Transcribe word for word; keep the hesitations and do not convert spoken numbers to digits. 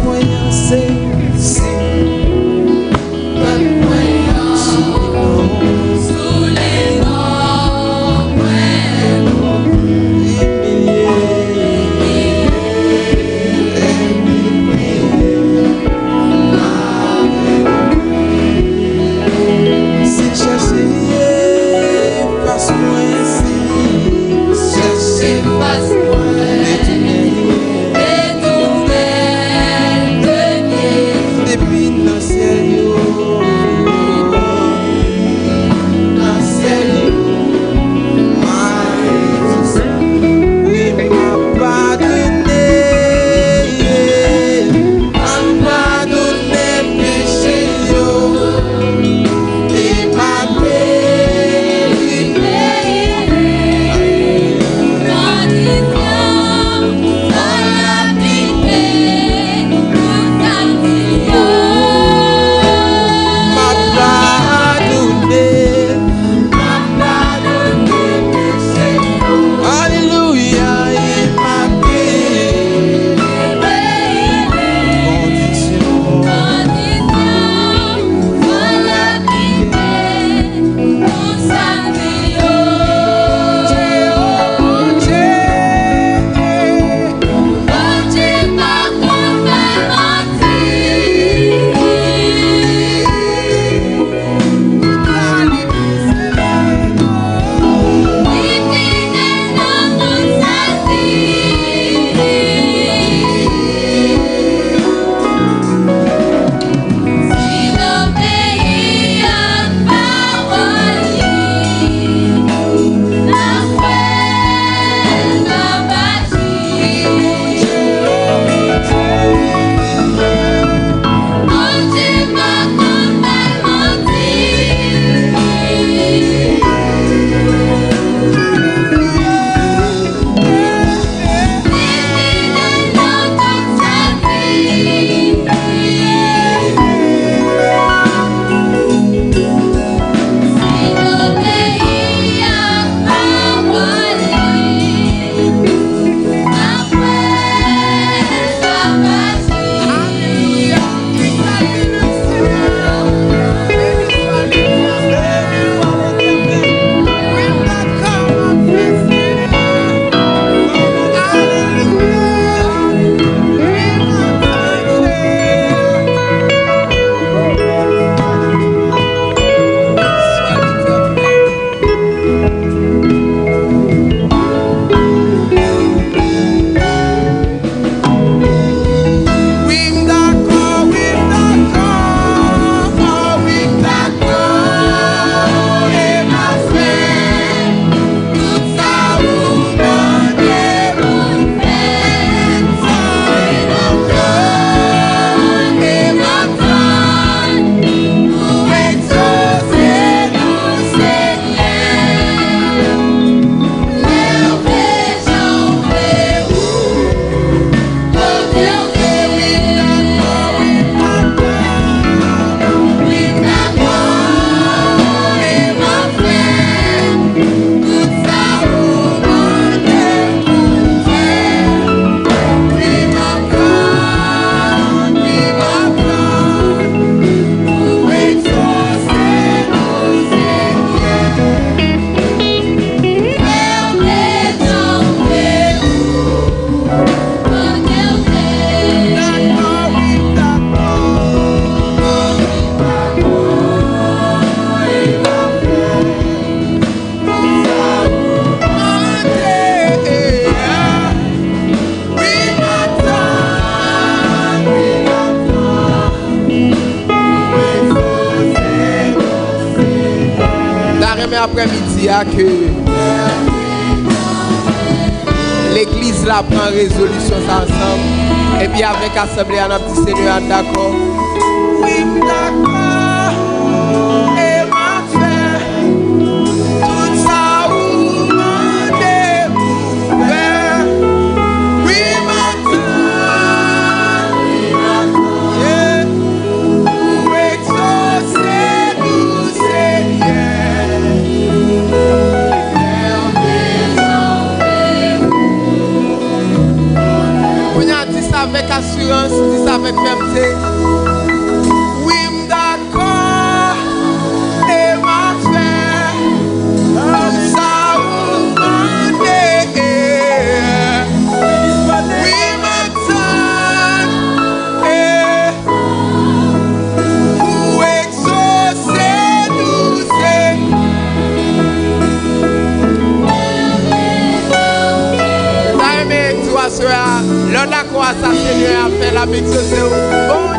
Kwayans se si. Bat kwayans sou li non. Sou li non, mwen imilye. Imilye, imilye. Si l chèche fas mwen, si l chèche fas mwen, detounen, detounen de pye. Depi nan syèl yo, nan syèl yo, mwen wi, m ap padone. Ann padone peche yo, e pa peri. Kondisyon, fò l aplike tout sa m di yo. M ap padone. Alelouya, e m ap peye. Kondisyon. Bondye pa konn fè manti. M ta renmen aprèmidi a ke legliz la pran rezolisyon sa ansanm, epi avèk asanble a, n ap di, Senyè, n dakò. Wi, m dakò. E m ap fè tout sa ou mande m fè. Wi, m ap tann. Yeah. Ou egzose nou, Senyè. Kounye a, di sa avèk asirans. asirans, di sa avèk fèmte. Wi, m dakò, e m ap fè tou sa ou mande. Wi, m ap tann, e pou egzose nou se. M ta renmen di w aswè a, lè w dakò a sa Senyè a fè, l ap egzose w. Bon,